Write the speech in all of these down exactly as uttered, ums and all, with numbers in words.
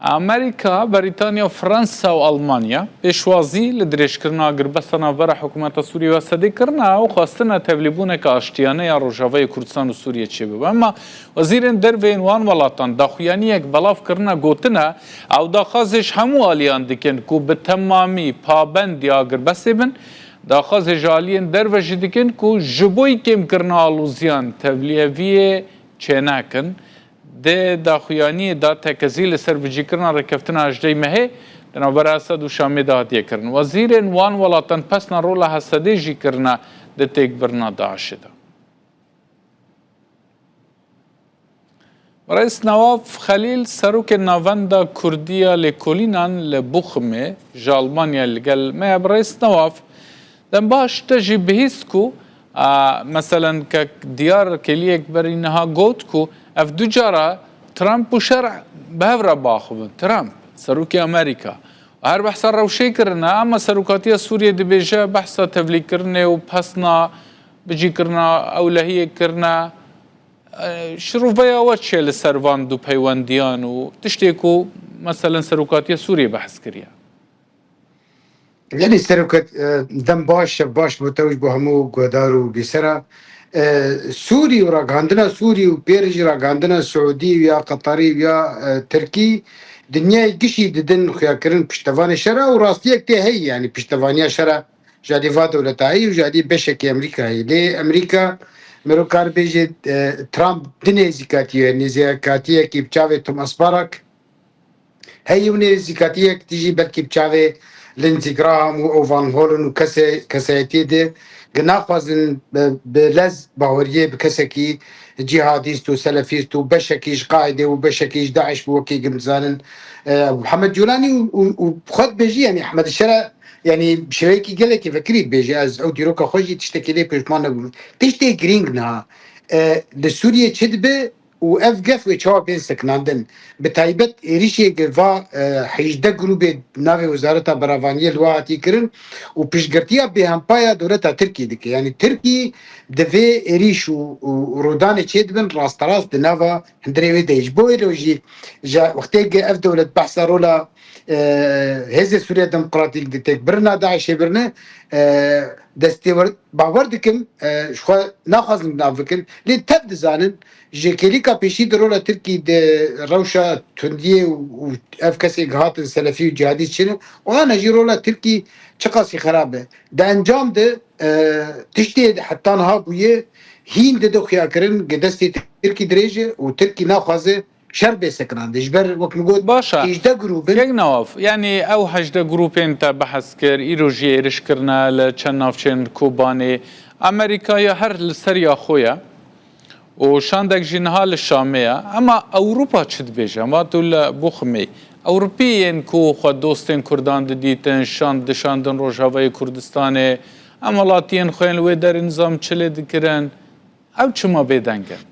Amerîka, Berîtanya, Fransa û Almanya pêşwazî li dirêjkirina agirbesta navbera hikûmeta Sûriyê û Esedê kirine û xwestine tevlîbûneke aştiyane ya Rojavayê Kurdistan û Sûriyê çêbibe. Ema wezîrên derve yên wan welatan daxuyaniyek belav kirine, gotine, ew daxwazê ji hemû aliyan dikin ku bi temamî pabendî agirbestê bin. Daxwazê ji aliyên derve jî dikin ku ji bo kêmkirina alûziyan tevliyeviyê çênekin. Di daxuyaniyê de tekezî li ser bicîkirina rêkeftina hejdehê mehê di navbera Esed û Şamê de hatiye kirin. Wezîrên wan welatan pesna rola Hesedê jî kirine di têkbirina DAIŞê de. Birêz Newaf Xelîl, serokê Navenda Kurdî ya Lêkolînan li Buximê, ji Almanyayê li gel me ye. Birêz Newaf, dem baş te jî bihîst ku, a, meselen kek Diyar Kêliyek berî niha got ku ev du cara Trump û şer bi hev re biaxivin. Trump, serokê Amerîka, her behsa rewşê kirine, ama serokatiya Sûriyê dibêje behsa tevlîkirinê û pesna bicîkirina ewlehiyê kirine. E, şiroveya we çi ye li ser van du peywendiyan û tiştê ku, meselen, serokatiya Sûriyê behs kiriye? Gelî seroket, e, dem baş, şev baş bo te û ji bo hemû guhdar û bîsera. E, Sûrî û ragihandina Sûrî û pê re jî ragihandina Siûdî û ya Qeterî û ya, e, Tirkî, dinyayê gişî didin xuyakirin piştevanê şera û rastiyek tê heyî, yanî piştevaniya şera ji alî va dewleta heyî û ji alî beşekî Amerîka heyî. Lê Amerîka, mero kar bêje, e, Trump di nêzîkatî ye, nêzîkatiyekî bi çavê Thomas Barak heyî û nêzîkatiyek dijî belkî bi çavê Lindsey Graham û Evan Holland û kesê-, kesayetiyê de, gi naxwazin bi, bi lez baweriyê bi kesekî cîhadîst û selefîst û beşekî ji Qaîdê û beşekî ji DAIŞ bi wekî gim dizanin. E, Mihemed Cûlanî û, û, û xwe dibêjî, yanî Ehmed Şera, yanî bi şêweyekî gelekî vekirî dibêje, ez ew dîroka xwe jî tiştekî lê pêşman nebûm. Tiştê girîng niha, e, li Sûriyê çi dibe û ev gef wê çawa bên sekinandin? Bi taybet êrîşê gi va, e, hejdeh grûbê navê Wezareta Beravaniyê li we hatî kirin û piştgirtiya bêhempa ya dewleta Tirkî dike. Yanî Tirkî di vê êrîş û, û rûdanê çêdibin rasterast di nava hundirê wê de ye. Ji bo wê re jî ji wextê gi ev dewlet behsa rola, e, Hêzê Sûriya Demokratîk di têkbirina DAIŞê birine, e, destê wer-, bawer dikim, e, ji xwe naxwazin nav bikin, lê tev dizanin, ji kêlîka pêşî di rola Tirkî di rewşa tundiyê û, û ev kesê gihatin selefî û cihadî çi ne, û ana jî rola Tirkî çiqasî xerab e. Di encam de, e, tiştê heta niha bûye, hîn dide xuyakirin, gi destê Tirkî dirêj e û Tirkî naxwaze şer bê sekinandin. Ji ber, wek min got, Baş e. Hêjdeh grûb in. Kek Newaf, yanî ew hejdeh grûpên te behs kir, îro jî êriş kirine li çend navçeyên Kobanê. Amerîka ya her li ser ya xwe ye û şandek jî niha li Şamê ye. Ema Ewropa çi dibêje? Ema tu li Buximê, Ewropî yên ku xwe dostên Kurdan didîtin, şand dişandin Rojavayê Kurdistanê, em welatiyên xwe yên li wê derê nizam çi lê dikirin, ew çima bêdeng in?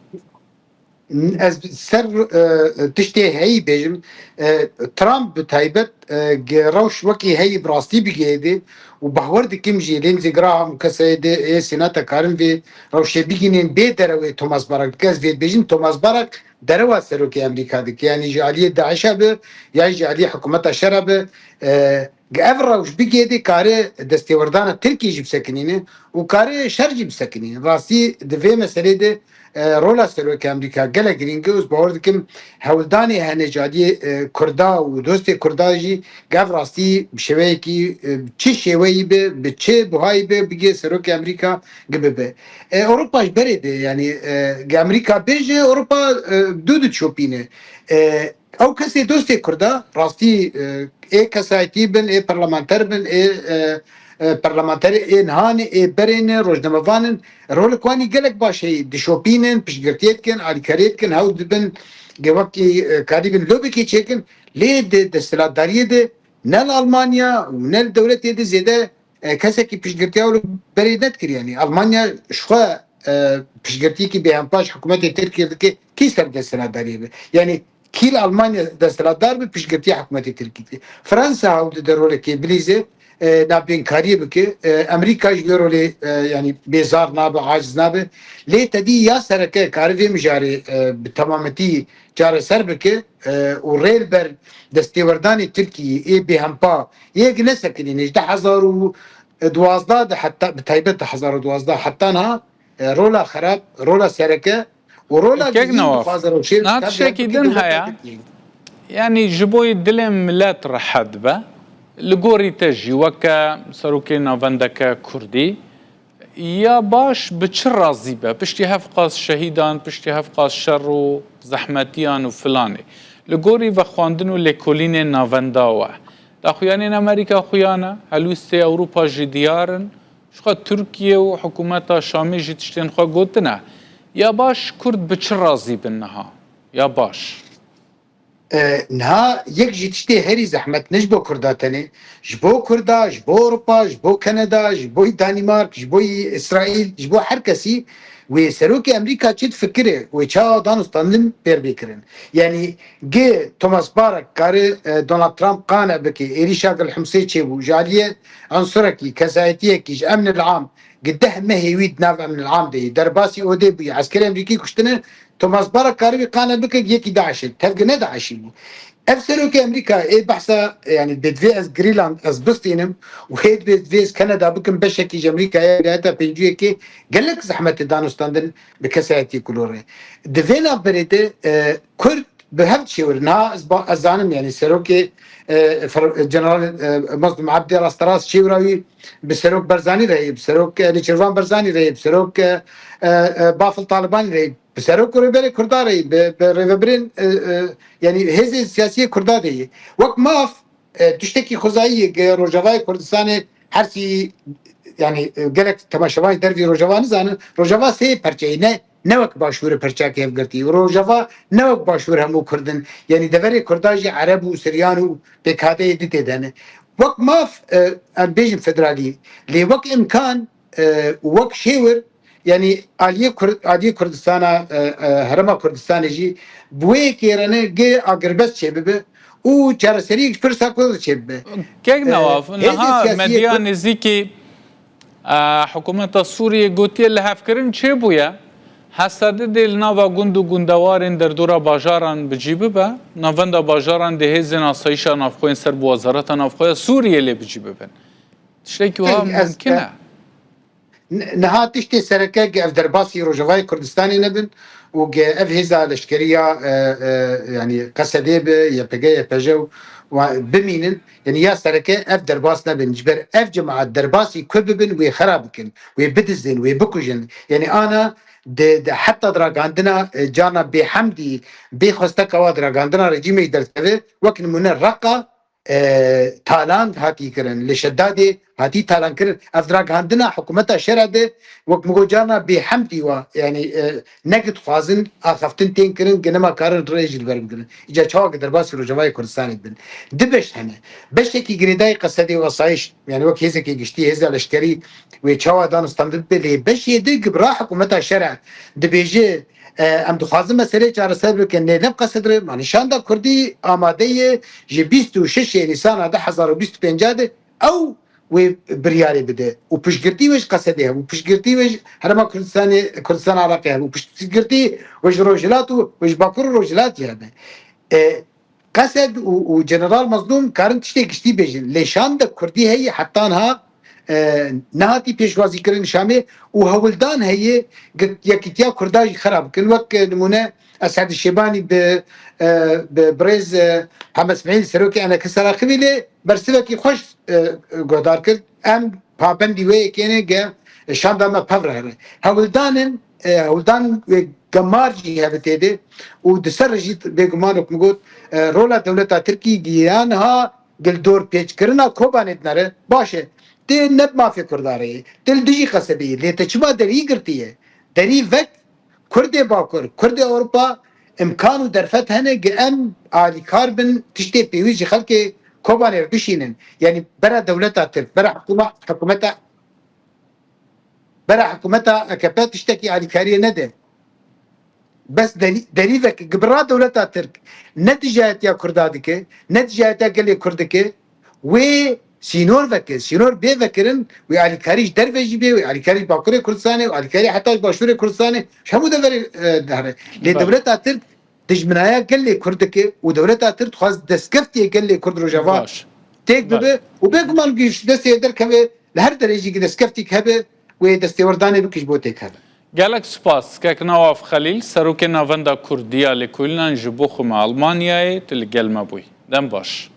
Ez ser, e, tiştê heyî bêjim. E, Trump bi taybet, e, ge-, rewş wekî heyî bi rastî bigihêdê û bawer dikim jî Lindsey Graham û kesayê di ê Senata karin vê rewşê bigihînin bê derewê Thomas Barak. Kes vê dibêjin Thomas Barak derewa serokê Amerîka dike. Yanî ji aliyê DAIŞa bi, ya ji aliyê hikûmeta şera bi, e, Ge ev rewş bigihêdê kare destêwerdana Tirkî jî bisekinîne û kare şer jî bisekinîne. Rastî di vê meselê de, e, rola Serokê Amerîka gelek girîng e û ez bawer dikim hewldanê hene ji aliyê, e, Kurda û dostê Kurda jî ge ev rastî bi şêweyekî, e, çi şêweyî be, bi çi buhayî be, bigê Serokê Amerîka gi bibe. E, Ewropa ji berê de, yanî, e, ge Amerîka bêje, Ewropa, e, dû dişopîne. E, Ew kesê dostê Kurda, rastî, e, ê kesayetî bin, ê parlamenter bin, ê, e, e, parlamenterê ê niha ne, ê berê ne, rojnamevan in, rolek wan î gelek baş heye, dişopînin, piştgirtiyê dikin, alîkariyê dikin, hewl dibin, ge wekî, e, karîbin lobekê çêkin, lê di desthilatdariyê de ne li Almanya û ne li dewletê de zêde, e, kesekî piştgirtiya wilo berê nedikir. Yanî Almanya ji xwe, e, piştgirtiyekî bêhempa ji hikûmetê Tirkiyê dike, kî ser desthilatdariyê be? Yanî kî li Almanya desthilatdar be, piştgirtiya hikûmetê Tirkî dike. Fransa hewl dide rolekê bilîze, e, navbênkariyê bike. E, Amerîka ji vê rolê, e, yanî bêzar nabe, aciz nabe. Lê tedî ya sereke kare vê mijarê, e, bi temametî çareser bike, e, û rê li ber destêwerdanê Tirkiyê ê bêhempa yek nesekinîne. Ji du hezar û duwazdeh de heta, bi taybet du hezar û duwazdeh heta niha, e, rola xerab, rola sereke û rola Kek girîng Newaf, dixwaze rewşê niha tev tiştekî dikin din dewleta heye. Tirkiyê. Yanî ji bo dilê milet rehet be, li gorî te jî weke serokê navendeke Kurdî, ya baş bi çi razî be? Piştî hevqas şehîdan, piştî hevqas şer û zehmetiyan û filanê. Li gorî vexwendin û lêkolînên navenda we. Daxuyanên Amerîka xuya ne, helwîstê Ewropa jî diyar in. Ji xwe Tirkiye û hikûmeta Şamê jî tiştên xwe gotine. Ya baş Kurd bi çi razî bin niha? Ya baş. E, niha yek ji tiştê herî zehmet ne ji bo Kurda tenê, ji bo Kurda, ji bo Ewropa, ji bo Kanada, ji bo Danîmark, ji bo Îsraîl, ji bo her kesî wê serokê Amerîka çi difikire, wê çawa danûstandin pêr bê kirin. Yanî gi Thomas Barak kare, e, Donald Trump qane bike, êrîşa Gil Himsê çêbû, ji aliyê unsurekî, kesayetiyekî ji emnil am, gi deh mehê wî di nav emnil am de yî, derbasî odê bûyî, eskerê Amerîkî kuştine, Thomas Barak karibî qane bike yekî DAIŞê, tevgine DAIŞî bû. Ev serokê Amerîka ê behsa, yanî bêdivê ez Grînland ez bistînim û hê dibê divê ez Kanada bikim beşekî ji Amerîkayê, vilayeta pêncî yekê gelek zehmet e danûstandin bi kesayetî kulorê. Di vê navberê de, e, Kurd bi hev çêwir. Niha ez, ba, ez zanim, yanî serokê, e, fer-, General, e, Mazlûm Ebdî rasterast çêwira wî bi serok Barzanî re ye, bi serok, e, Nêçîrvan Barzanî re ye, bi serok, e, e, e, Bafil Talibanî re ye, bi serok û rêberê Kurda re ye, bi, bi rêvebirên, e, e, yanî hêzên siyasî yê Kurda de ye. Wek maf, e, tiştekî xwezayî ye, ge Rojavayê Kurdistanê her sî, yanî, e, gelek temaşevan ji dervî Rojava nizanin. Rojava sê perçe ye, ne, ne wek Başûrê perçeyeke yekgirtî. Rojava ne wek Başûr hemû Kurd in. Yanî deverê Kurda jî Ereb û Siryan û pêkhateyê di tê de ne. Wek maf, e, em bêjin federalî, lê wek imkan, e, û wek şêwir, yanî aliyê Kur-, aliyê Kurdistana, e, e, Herêma Kurdistanê jî bi wê yekê re ne gi agirbest çêbibe û çareseriyek ji pirsa Kurd çêbibe. Kek E, Newaf, hêzên niha siyasî yê medya Kurd nêzîkî, e, hikûmeta Sûriyê gotiye lihevkirin çêbûye. Hesedi dê li nava gund û gundewarên derdora bajaran bi cî bibe. Navenda bajaran dê hêzên asayîşa navxwe yên ser bi Wezareta Navxwe ya Sûriyê lê bi cî bibin. Tiştekî wiha Ey, ez, mimkin e? e, N-, niha tiştê sereke ge ev derbasî Rojavayê Kurdistanê nebin û ge ev hêza leşkerî ya, e, e, yanî Qesedê bi, Y P G, Y P J û wa-, bimînin, yanî ya sereke ev derbas nebin. Ji ber ev cemaet derbasî ku bibin, wê xera bikin, wê bidizdin, wê bikujin. Yanî ana di, di heta diragandina, e, carna bêhemdî, bê xwesteka wa diragandina rejîmê jî derkeve, wek nimûne Reqa, e, talan hatî kirin, li Şedadê hatî talan kirin. Ev ragihandina hikûmeta şera de, wek min got carna bêhemdî wa, yanî, e, ne ki dixwazin axaftin tên kirin, ki nema karin rê jî li ber bigirin. Îca çawa ki derbasî Rojavayê Kurdistanê dibin. Du beş hene. Beşekî girêdayî Qesedê û asayîş, yanî wek hêzekê giştî, hêza leşkerî wê çawa danûstandin bibe, lê beşê din ki bi ra hikûmeta şera dibêje, E, em dixwazin meseleyê çareser bikin, lê ne bi qesedre, yanî Şanda Kurdî amade ye ji bîst û şeş Nîsana du hezar û bîst û pênc de ew wê biryarê bide û piştgirtî wê ji Qesedê hebû, piştgirtî wê ji Herêma Kurdistanê, Kurdistan Iraqê hebû, piştgirtî wê ji Rojhilat û wê ji Bakur û Rojhilatê hebe. E, Qesed û, û General Mazlûm karin tiştê giştî bêjin. Lê Şanda Kurdî heye heta niha, e, nehatî pêşwazîkirin Şamê û hewldan heye ge-, yekîtiya Kurda jî xera bikin. Wek, e, nimûne Esed Şêbanî bi, e, bi birêz, e, Hemed Smîl serokê Enekis Seraqivî lê bersivekî xweş, e, guhdar kir. Em pabendî wê yekê ne ge Şanda me pev re here. Hewldan in, e, hewldan, e, gemar jî hebe tê de û di ser re jî bêguman wek min got, e, rola dewleta Tirkî giya niha gil dorpêçkirina Kobanê dinere. Baş e, tu ne bi mafê Kurda re yî, tu li dijî Qesedê yî, lê te çima derî girtiye? Derî vek, Kurdê Bakur, Kurdê Ewropa imkan û derfet hene ge em alîkar bin, tiştê pêwîst ji xelkê Kobanê re bişînin. Yanî bera dewleta Tirk, bera hikûma-, hikûmeta, bera hikûmeta A K P tiştekî alîkariyê nede. Bes derî-, derî veke, gi bira dewleta Tirk ne dijayetiya Kurda dike, ne dijayetiya gelê Kurd dike, wê sînor veke, sînor bê vekirin, wê alîkarî ji derve jî bê, wê alîkarî ji Bakurê Kurdistanê, wê alîkarî heta ji Başûrê Kurdistanê, ji hemû deverê e, diheve. Lê Belê. Dewleta Tirk dijminaya gelê Kurd dike û Dewleta Tirk dixwaz destkeftiyê gelê Kurd Rojava Baş. têk bibe û bêguman ku ji destê derkeve li her derê jî destkeftîk hebe wê destêwerdanê bike ji bo têk hebe. Gelek spas. Kek Nawaf Xelîl, Serokê Navenda Kurdî ya Lêkolînan ji bo xwe me Almanyayê, tu li gel me bûyî. Dem baş.